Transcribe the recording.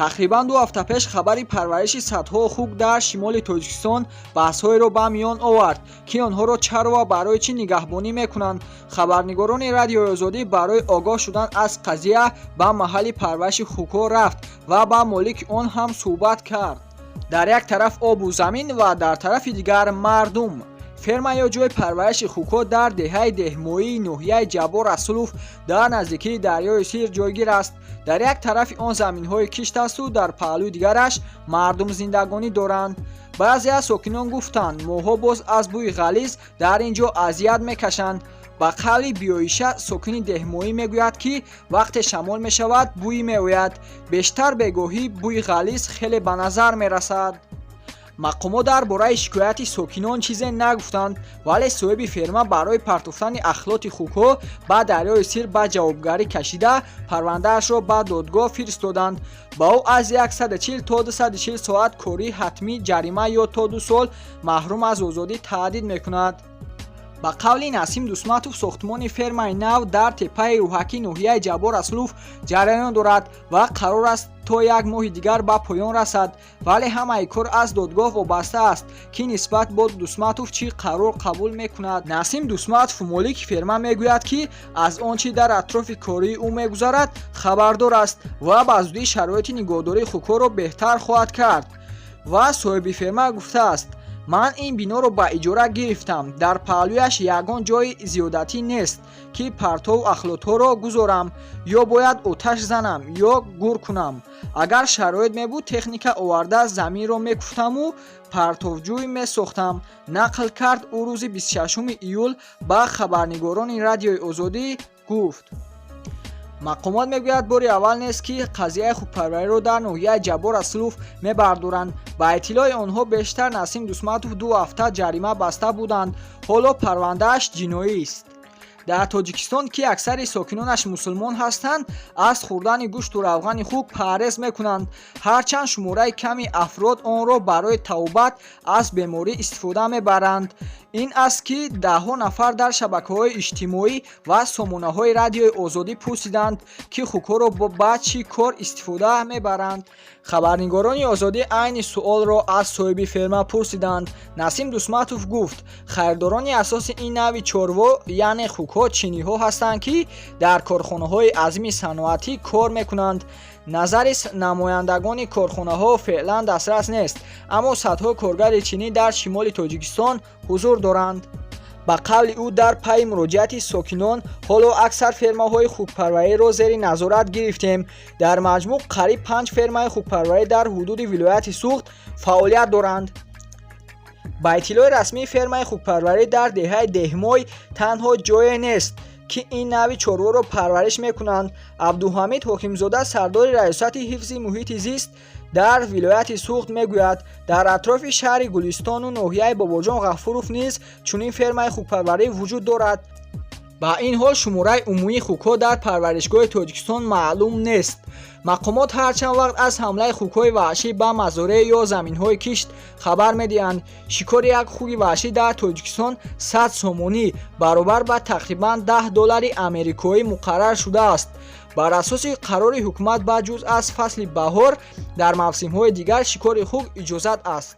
Тақрибан 2 ҳафта пеш хабари парвариши садҳо хук дар шимоли Тоҷикистон баҳсҳоеро ба миён овард, ки онҳоро чаро ва барои чӣ нигаҳбонӣ мекунанд. Хабарнигорони Радиои Озодӣ барои огоҳ шудан аз қазия ба маҳалли парвариши хукҳо рафт ва ба молики он ҳам суҳбат кард. Дар як тараф обу замин ва дар тарафи дигар мардум. Ферма ё ҷои парвариши хукҳо дар деҳаи Деҳмоии ноҳияи Ҷаббор Расулов дар наздикии дарёи Сир ҷойгир аст. Дар як тарафи он заминҳои кишт асту дар паҳлӯи дигараш мардум зиндагонӣ доранд. Баъзе аз сокинон гуфтанд, моҳҳо боз аз бӯи ғализ дар ин ҷо азият мекашанд. Ба қавли Биёиша, сокини Деҳмоӣ мегӯяд, ки вақте шамол мешавад, бӯй меояд. Бештар бегоҳӣ бӯи ғализ хеле ба назар мерасад. Мақомот дар бораи шикояти сокинон чизе нагуфтанд, вале соҳиби ферма барои партофтани ахлоти хукҳо ба дарёи Сир ба ҷавобгарӣ кашида, парвандаашро ба додгоҳ фиристоданд. Ба ӯ аз 140 то 240 соат кории ҳатмӣ, ҷарима ё то 2 сол маҳрум аз озодӣ таҳдид мекунад. Ба қавли Насим Дусматов, сохтмони фермаи нав дар теппаи Рӯҳакӣ, ноҳияи Ҷаббор Расулов, ҷараён дорад ва қарор аст то як моҳи дигар ба поён расад, вале ҳамаи кор аз додгоҳ вобаста аст, ки нисбат бо Дусматов чӣ қарор қабул мекунад. Насим Дусматов, молики ферма, мегӯяд, ки аз он чӣ дар атрофи кории ӯ мегузарад, хабардор аст ва ба зудӣ шароити нигоҳдории хукҳоро беҳтар хоҳад кард. Ва соҳиби ферма гуфтааст: «Ман ин биноро ба иҷора гирифтам. Дар паҳлӯяш ягон ҷои зиёдатӣ нест, ки партову ахлотҳоро гузорам. Ё бояд оташ занам, ё гур кунам. Агар шароит мебуд, техника оварда, заминро мекуфтаму партовҷӯй месохтам», нақл кард ӯ рӯзи 26 июл ба хабарнигорони Радиои Озодӣ гуфт. Мақомот мегӯяд, бори аввал нест, ки қазияи хукпарвариро дар ноҳияи Ҷаббор Расулов мебардоранд. Ба иттилои онҳо, бештар Насим Дусматов 2 ҳафта ҷарима баста буданд, ҳоло парвандааш ҷиноист. Дар Тоҷикистон, ки аксари сокинонаш мусулмон ҳастанд, аз хӯрдани гӯшту равғани хук парҳез мекунанд, ҳарчанд шумораи ками афрод онро барои табобат аз беморӣ истифода мебаранд. Ин аст, ки даҳҳо нафар дар шабакаҳои иҷтимоӣ ва сомонаҳои Радиои Озодӣ пурсиданд, ки хукҳоро ба чӣ кор истифода мебаранд. Хабарнигорони Озодӣ айни суолро аз соҳиби ферма пурсиданд. Насим Дусматов гуфт, харидорони асоси ин навъи чорво, яъне хукҳо, чиниҳо ҳастанд, ки дар корхонаҳои азими саноатӣ кор мекунанд. Назари намояндагони корхонаҳо феълан дастрас нест, аммо садҳо коргари чинӣ дар шимоли Тоҷикистон ҳузур доранд. Ба қавли ӯ, дар пайи муроҷиати сокинон ҳоло аксар фермаҳои хукпарвариро зери назорат гирифтем. Дар маҷмӯъ қариб панҷ фермаи хукпарварӣ дар ҳудуди вилояти Суғд фаъолият доранд. Ба иттилои расмӣ, фермаи хукпарварӣ дар деҳаи Деҳмой танҳо ҷое нест, ки ин навъи чорворо парвариш мекунанд. Абдуҳамид Ҳокимзода, сардори Раёсати ҳифзи муҳити зист дар вилояти Суғд, мегӯяд, дар атрофи шаҳри Гулистону ноҳияи Бобоҷон Ғафуров низ чунин фермаи хукпарварӣ вуҷуд дорад. Ба ин ҳол, шумораи умумии хукҳо дар парваришгоҳи Тоҷикистон маълум нест. Мақомот ҳар чанд вақт аз ҳамлаи хукҳои ваҳшӣ ба мазореъ ё заминҳои кишт хабар медиҳанд. Шикори як хуки ваҳшӣ дар Тоҷикистон 100 сомонӣ, баробар ба тақрибан 10 доллари америкоӣ, муқаррар шудааст. Бар асоси қарори ҳукумат, ба ҷуз аз фасли баҳор, дар мавсимҳои дигар шикори хук иҷозат аст.